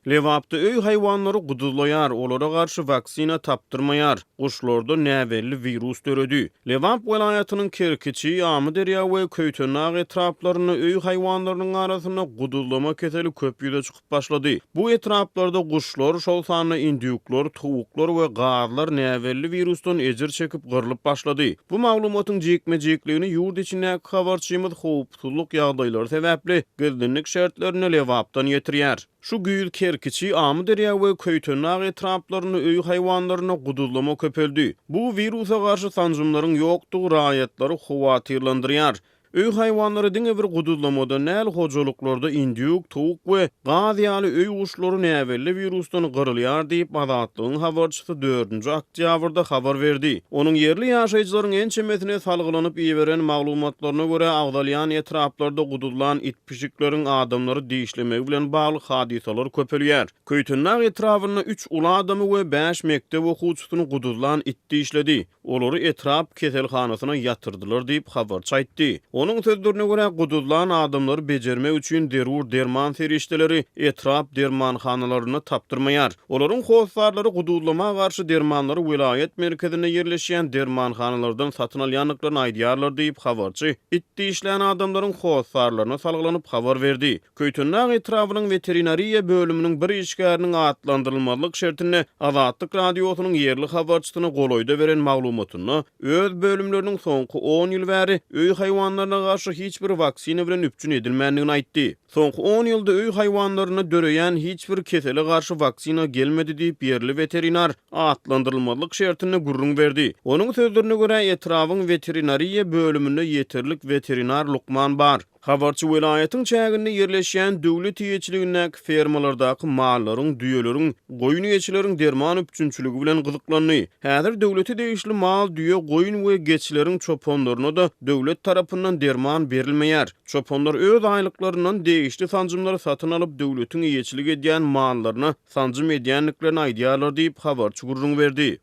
Lebapda öý haýwanlary guduzlaýar, olara garşy waksina tapdyrmaýar, guşlarda näbelli wirus döredi. Lebap welaýatynyň Kerkiçi, Amyderýa we Köýtendag etraplarynda öý haýwanlarynyň arasynda guduzlama keseli köp ýüze çykyp başlady. Bu etraplarda guşlar, şol sanda indýuklar, towuklar we gazlar näbelli wirusdan ejir çekip gyrlyp başlady. Bu maglumatyň jikme-jikligini ýurt içindäki habarçymyz howpsuzlyk ýagdaýlary sebäpli gizlinlik şertlerinde Lebapdan ýetirýär. Şu güýz Kerkiçi, Amyderýa we Köýtendag etraplarynda öý haýwanlarynda guduzlama köpeldi. Bu wirusa garşy sanjymlaryň ýokdugy raýatlary howatyrlandyrýar. Öý haýwanlary diňe bir guduzlamadan däl, hojalyklarda indýuk, towuk we gaz ýaly öý guşlary näbelli wirusdan gyrylýar diýip, Azatlygyň habarçysy dördünji oktýabrda habar berdi. Onuň ýerli ýaşaýjylaryň ençemesine salgylanyp iberen maglumatlaryna görä, agzalýan etraplarda guduzlan it Pişikleriň adamlary dişlemegi bilen bagly hadysalar köpelýär. Köýtendag etrabynda üç uly adamy we bäş mekdep okuwçysyny guduzlan it dişledi. Olary etrap keselhanasyna ýatyrdylar diýip, habarçy aýtdy. Onuň sözlerine görä, guduzlan adamlary bejermek üçin zerur derman serişdeleri etrap dermanhanalarynda tapdyrmaýar. Olaryň hossarlary guduzlama garşy dermanlary welaýat merkezinde ýerleşýän dermanhanalardan satyn alýandyklaryny aýdýarlar diýip, habarçy it dişlän adamlaryň hossarlaryna salgylanyp habar berdi. Köýtendag etrabynyň weterinariýa bölüminiň bir işgäriniň atlandyrylmazlyk şertinde Azatlyk Radiosynyň ýerli habarçysyna golaýda beren maglumatynda, öz bölümleriniň soňky on ýyl bäri öý haýwanlaryna garşy hiç bir waksina bilen üpjün edilmändigini aýtdy. Soňky on ýylda öý haýwanlarynda döreýän hiç bir kesele garşy waksina gelmedi diýip, ýerli weterinar atlandyrylmazlyk şertinde gürrüň berdi. Onuň sözlerine görä, etrabyň weterinariýa bölüminde ýeterlik weterinar lukman bar. Habarçy welaýatyň çäginde ýerleşýän döwlet eýeçiligindäki fermalardaky mallaryň, düýeleriň, goýun-geçileriň derman üpjünçiligi bilen gyzyklandy. Häzir döwlete degişli mal, düýe, goýun we geçileriň çopanlaryna-da döwlet tarapyndan derman berilmeýär. Çopanlar öz aýlyklaryndan degişli sanjymlary satyn alyp, döwletiň eýeçilik edýän mallaryna sanjym edýändiklerini aýdýarlar diýip, habarçy gürrüň berdi.